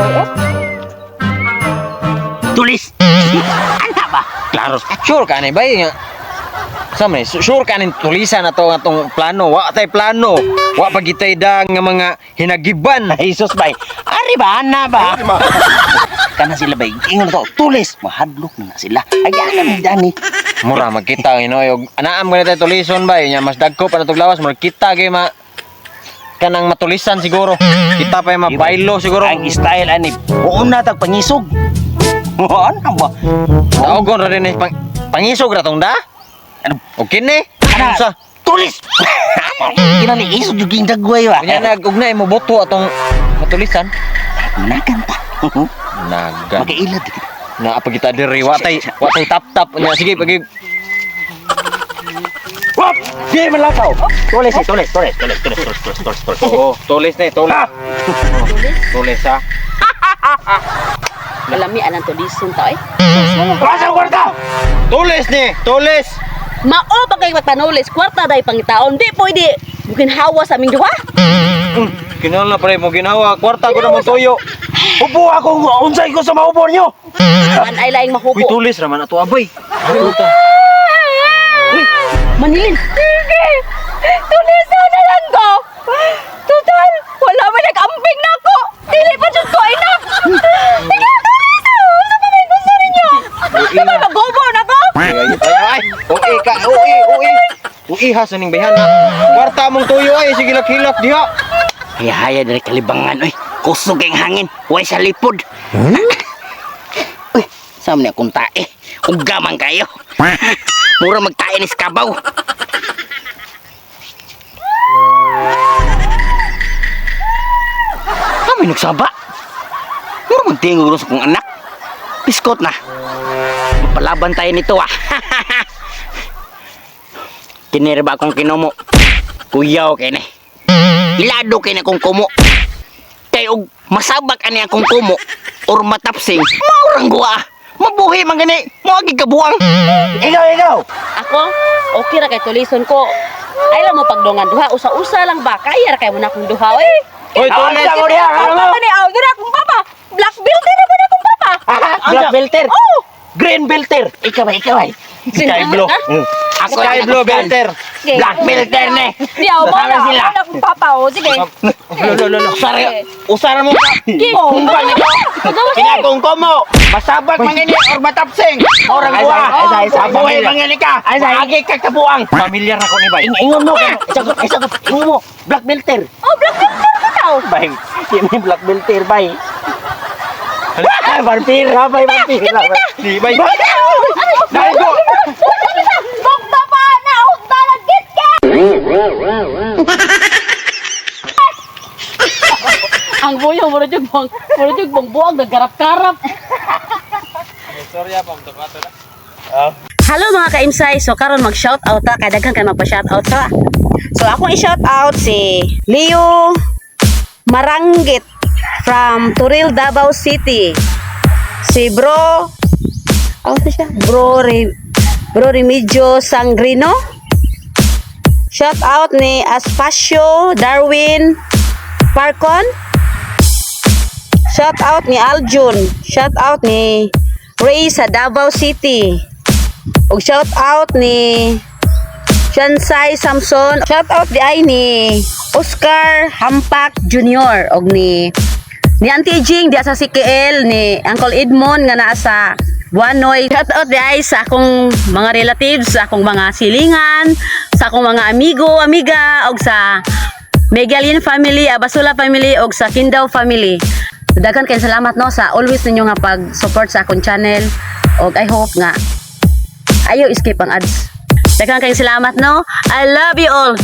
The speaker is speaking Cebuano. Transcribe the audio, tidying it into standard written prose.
Eh. Tulis. Ana ba? Klaro, sure ka ni bay nga. Sa man, sure ka ning tulisan na to nga tong plano. Wa tay plano. Wa pa gitay da nga mga hinagiban. Jesus bay. Ari ba ana ba? Kana sila bay. Ingon to, tulis. Mahadlok na na sila. Ay ana ni Dani. Mura magkita ginoy og anaam gani tay tulison bay nya mas dagko pa natog lawas mura kita kay ma kanang matulisan siguro. Kita pa yung mabaylo siguro. Ang style ani. Una tag pangisog. Ano ba? Daogon ra din eh, pangisog ra tong da. Ano? O kini? Ana, Unsa? tulis. Kinani isog jud ging dagway ba. Kunya nag ugnay mo boto atong matulisan. Nagan ta. Naga. Makailad kita. Na pagita diri wa tay tap tap nya sige pagi. Wap! Di man lakaw. Tulis eh, tulis, tulis, tulis, tulis, tulis, tulis, tulis, tulis. Oo, tulis na eh, tulis. Tulis ha. Malami anang tulison ta eh. Asa ang kwarta? Tulis ni, tulis. Mao pa kay panulis, kwarta day pangitaon. Di pwede bukin hawa sa aming duha. Kinahanglan pare mo ginawa, kwarta ko na mo tuyo. Upo ako, unsay ko sa maupo niyo. Man ay laing Uy, mahubo. tulis raman ato abay. Uy, Manilin. Sige. Tulisan na lang ko. Total, wala man nag-amping na ako. Dili pa jud ko enough. Sige, tulisan. Unsa pa may gusto ninyo? Sabay magobo na ko. Ay, ay, ay, ay. Uy ka, uy, uy. Uy ha sa ning bayhan ha. Kwarta mong tuyo ay sige hilak diha. Haya-haya dari kalibangan, oy. Kusog kayong hangin, way sa lipod. Uy, sa man akong tae. Ugaman kayo. Mura magtae ni Skabaw. Kami nagsaba. Mura magtingog ro sa kong anak. Biskot na. Mapalaban tayo nito ah. Kinira ba akong kinumo? Kuyaw kay ni. Ilado kay na kong kumo. Kay og masabak ani akong kumo or matapsing, maurang guwa. Mabuhi man gani, moagi kabuang. Ikaw, ikaw. Ako, okay ra kay tulison ko. Ay lang mo pagdongan duha, usa-usa lang ba? Kaya ra kay mo na akong duha, eh. Uy, tulis. Asa mo diha, Ang papa ni aw, dira akong papa. Black belt dira ba na akong papa? Black belter. Oh! Green belter. Ikaw ay, ikaw ay. Sky blue. Ako Sky ang blue nakakuan. belter. Sige. Black belter ni. Di aw mo Sama na, sila. ako na akong papa oh. Sige. Lo lo lo. Usara, usara mo ka. Oh, Kumbang ito. Pagawas eh. Kaya kung kumo, masabak man gani or matapsing. Orang Ay, guwa. ay, ay, ay, Mabuhi man gani ka. Maagi ka kabuang. Pamilyar na ko ni bay. Ingon mo, isagot, isagot, ingon mo, black belter. Oh, black belt ka tao. Bay, di may black belter, bay. Ay, vampira, bay, vampira. Di bay. Dahil ko. Bugta pa na, hugta na git ka. Ang buyo mo jud bang, mo jud bang buang naggarap-karap. Hello mga ka-imsay. So karon mag shout out ta kay daghan kay magpa-shout out ta. So akong i-shout out si Leo Maranggit from Turil, Davao City. Si Bro ano to siya? Bro Remigio Sangrino. Shout out ni Aspacio Darwin Parcon. Shout out ni Aljun. Shout out ni Ray sa Davao City. Ug shout out ni Shansai Samson. Shout out di ay ni Oscar Hampak Jr. og ni Auntie Jing diya sa CKL ni Uncle Edmond nga naa sa Buanoy. Shout out di ay sa akong mga relatives, sa akong mga silingan, sa akong mga amigo, amiga og sa Megalin family, Abasula family og sa Kindaw family. Daghan kay salamat no sa always ninyo nga pag-support sa akong channel og I hope nga ayaw skip ang ads. Daghan kayong salamat no. I love you all.